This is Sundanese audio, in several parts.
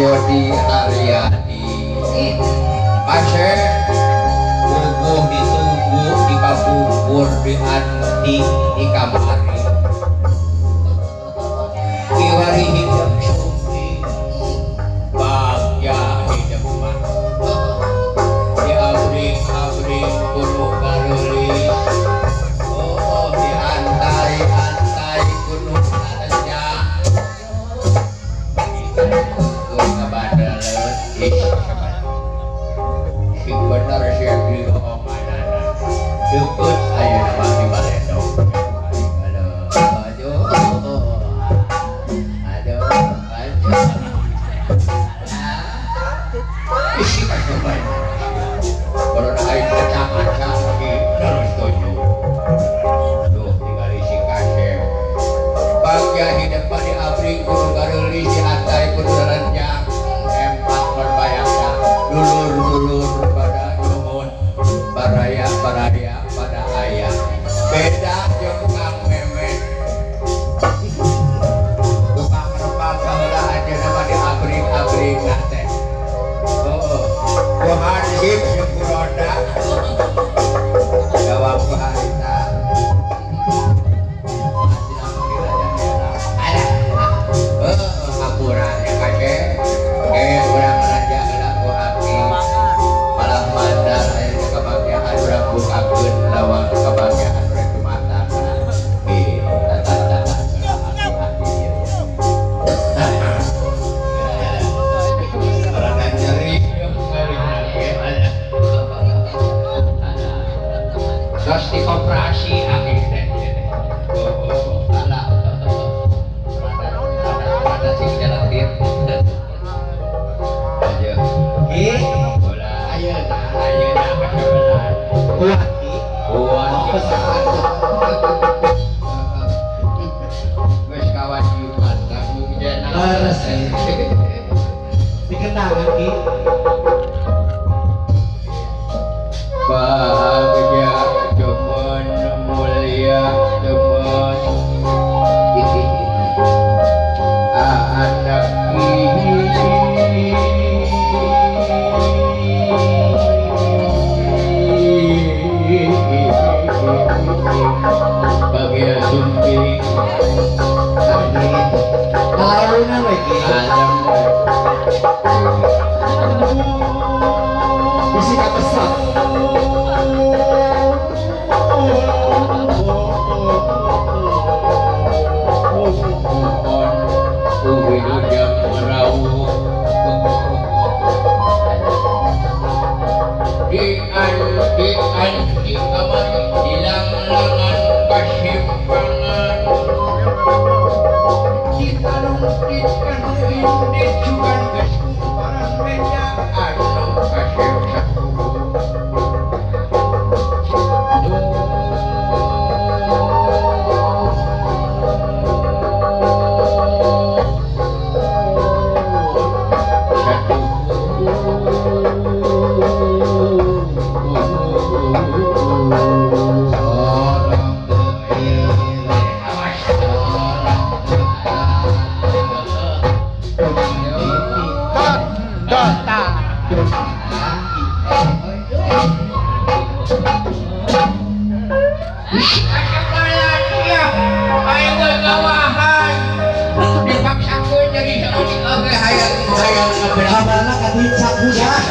Yodi Haryadi Kasep puguh ditunggu di kapungkur di anti di kamari kiwari hidup sumpi bagja hidup mah di abring-abring kudu gareulis oh di antari-antari kudu karenjang sing bener sing diomonganana deukeut ayeuna mah di Balendong. Aduh aduh aduh aduh isi kasebay corona aing kaca-kaca di terus tujuh duh ningali si kasep bagja hidup mah di abring kudu gareulis di antari kudu darenjang empat berbayangna dulur-dulur pada nuhun baraya-baraya pada ayah beda jeung Kang Memet tukang rempah baheula anjeunna mah di abring-abring teh heueuh ku hansip jeung ku roda jawab ku harita hampura ya kasep urang raja heula ku hati malah mandar aya kabagjaan urang bukakeun lawang kabagjaan urang jumatan tata-tata hati-hati ieu rada nyeri tos dikoperasi akhir teh oh salah rada sing jalatin ayo Ki, bola ayeuna ayeuna kasebelan kuat Ki. Kuat. Oh, pesan. Geus kawajiban tanggung jena. Leres, Ki. Dikenangan Ki. Bahagia demen mulia demen anak bahagia sumping Amin. Kalaunan we Ki. Adem Bisi kapesot. Mohon wilujeng rawuh di anti anti kamari dilang-langan kasimpangan ditalungtit kanu indit sugan geus kumparan meja anu kasep sakubu Abana kadicak budak.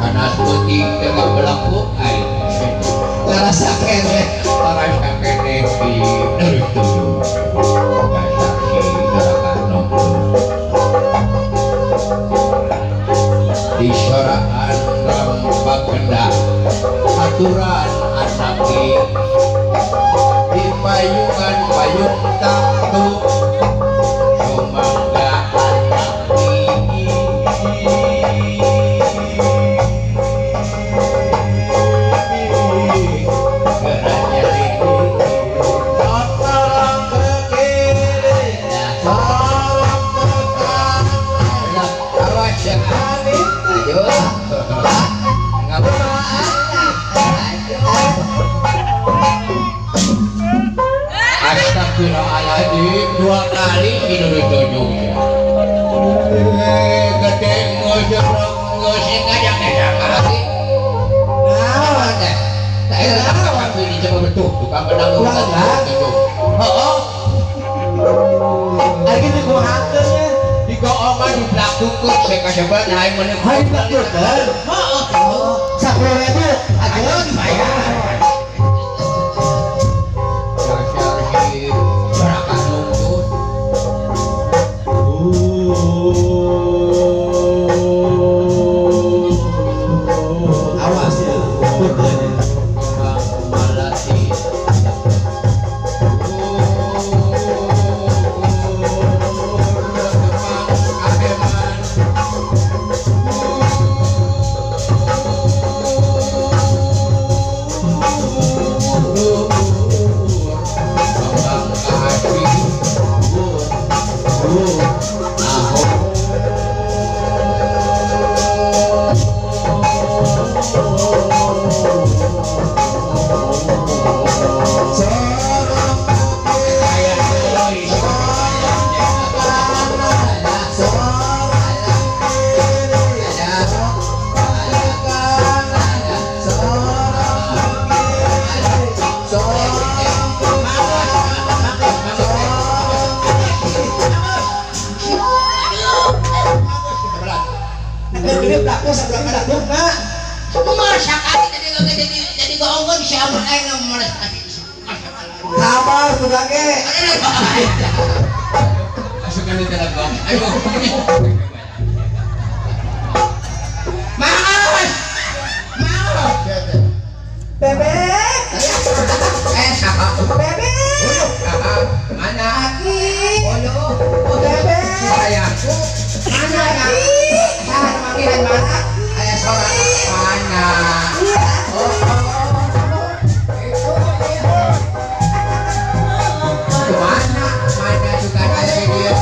Anas putih tengah berlaku air. Rasa kene. Rasa kene di tujuh. Saksi gerakan di soraan rampak gendah aturan anaki di payungan payung taktu sumangga anaki gerak nyeri. Astagfirullahaladzim, dua kali gitu ditunjuk. Gede ngojok ngoseng aja kayak lagi. Nah, teh. Saya tak ini coba betul, tukang benang gitu. Heeh. Ari kitu kumahakeun nya? Digoongan diplaktukeun saya kasebat aing meunang. Hari diplaktukeun? Heeh. 10.000 aja dibayar. Awas ya. Kabar sudah ke. Masukkan di dalam gong. Ayo. Maaf. Maaf. Bebek. Siapa? Bebek. Mana? Aki. Bebek. Sayangku. Mana ya? Sahan manggihan mana? Aya sorana mana? Mana? Mana juga ada dia.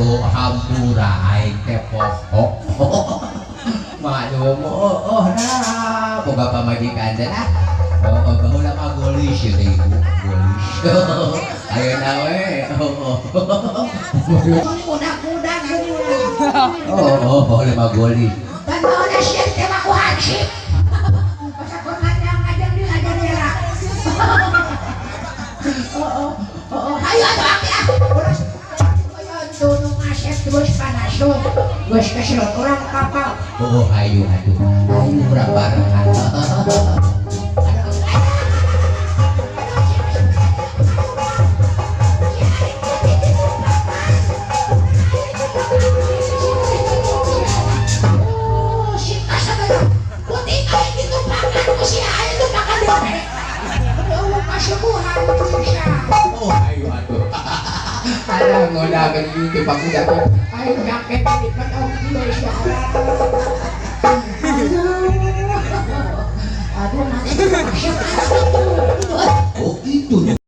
Bro hampura aing teh poho. Maklum, oh, nah, boga pamajikan teh lah. Oh, baheula mah geulis ieu teh ibu, geulis. Ayeuna we. Oh, Mudah-mudahan oh, baheula mah geulis. Dan baheula sieun teh mah ku hansip. Masa kur ngajang di aja dia. Oh, ayo atuh aki ah. Ulah tunung asep terus panasun. Geus keserot urang kapal. Oh, ayo atuh. Ayo urang barengan. Oh, si kasar putih aing ditumpangan ku sia, aing tumpangan dewe. Aduh, kasubuhan bisa. Oh, ayo atuh. Alah ngodakeun kitu pakuda. Aing jaket di pedong kieu sia. Aduh, aduh, nanti masuk. Oh, itu.